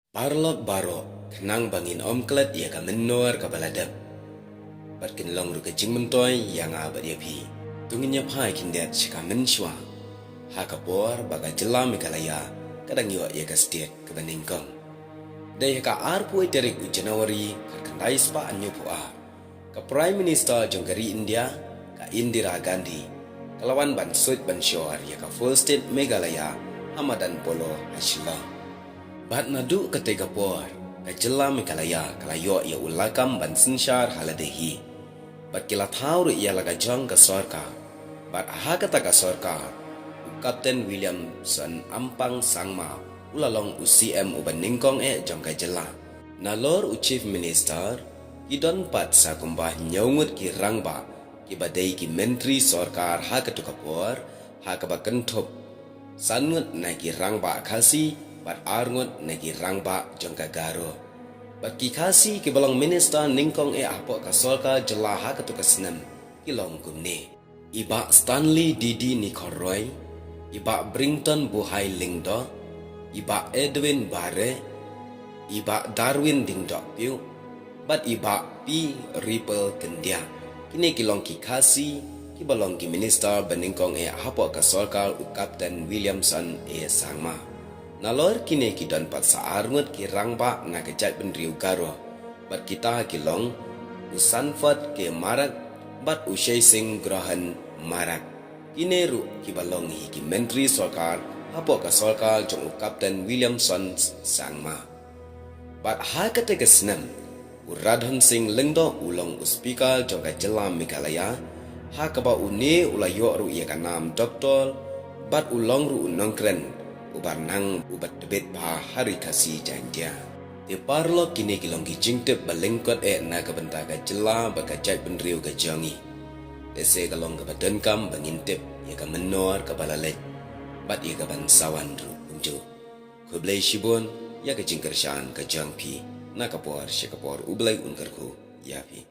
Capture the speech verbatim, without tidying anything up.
Paralok baroh, khnang ba ngin ym klet ïa ka mynnor kaba la dep, bad kin long ruh ka jingmyntoi ïa nga bad ïa phi, to ngin ïa phai khyndiat sha ka mynshuwa, ha ka por ba ka jylla Meghalaya ka dang ïoh ïa ka state kaba nyngkong. Dei ha ka arphew tarik u January, khatkhyndai spah hynñiewphew ar, ka Prime Minister jong ka ri India, ka Indira Gandhi, ka la wan ban suid ban shor ïa ka First State Meghalaya ha madan Polo ha Shillong. Bad naduh katei ka por, ka jylla Meghalaya ka la ïoh ïa u lakam ban synshar ha lade hi. Bad ki la thaw ruh ïa la ka jong ka sorkar. Bad ha kata ka sorkar, u Captain Williamson Ampang Sangma u la long u C M uba nyngkong eh jong ka jylla. Nalor u Chief Minister, ki don pat sa kumba hynñiew ngut ki rangbah kiba dei ki myntri sorkar ha kato ka por, ha kaba kynthup san ngut na ki rangbah Khasi bad ar ngut na ki rangbah jong ka Garo. Bad ki Khasi kiba long minister nyngkong eh hapoh ka sorkar jylla ha kato ka snem ki long kumne: i Bah Stanley D D Nikhor Roy, i Bah Brington Buhai Lyngdoh, i Bah Edwin Bareh, i Bah Darwin Dingdohpiew, bad i Bah P Ripple Kyndiah. Kine ki long ki Khasi kiba long ki minister ba nyngkong eh hapoh ka sorkar u Captain Williamson A Sangma. Nalor kine ki don pat sa ar ngut ki rangbah na ka jaitbynriew Garo, bad kita ki long u Sanford K Marak bad u Sheising Grohan Marak. Kine ruh kiba long hi ki myntri sorkar hapoh ka sorkar jong u Captain Williamson Sangma. Bad ha katei ka snem, u Radhon Singh Lyngdoh u long u speaker jong ka jylla Meghalaya, ha kaba une u la ïoh ruh ïa ka nam doctor, bad u long ruh u nongkren uba nang uba tbit bha ha ri Khasi Jaiñtia. Te paralok, kine ki long ki jingtip ba lyngkot eh na ka bynta ka jylla bad ka jaitbynriew ka jong ngi. Te sa ka long kaba donkam ba ngin tip ïa ka mynnor kaba la leit bad ïa ka ban sa wan ruh kumjuh. Khublei shibun ïa ka jingkyrshan ka jong phi. Na ka por sha ka por, U Blei un kyrkhu ïa phi.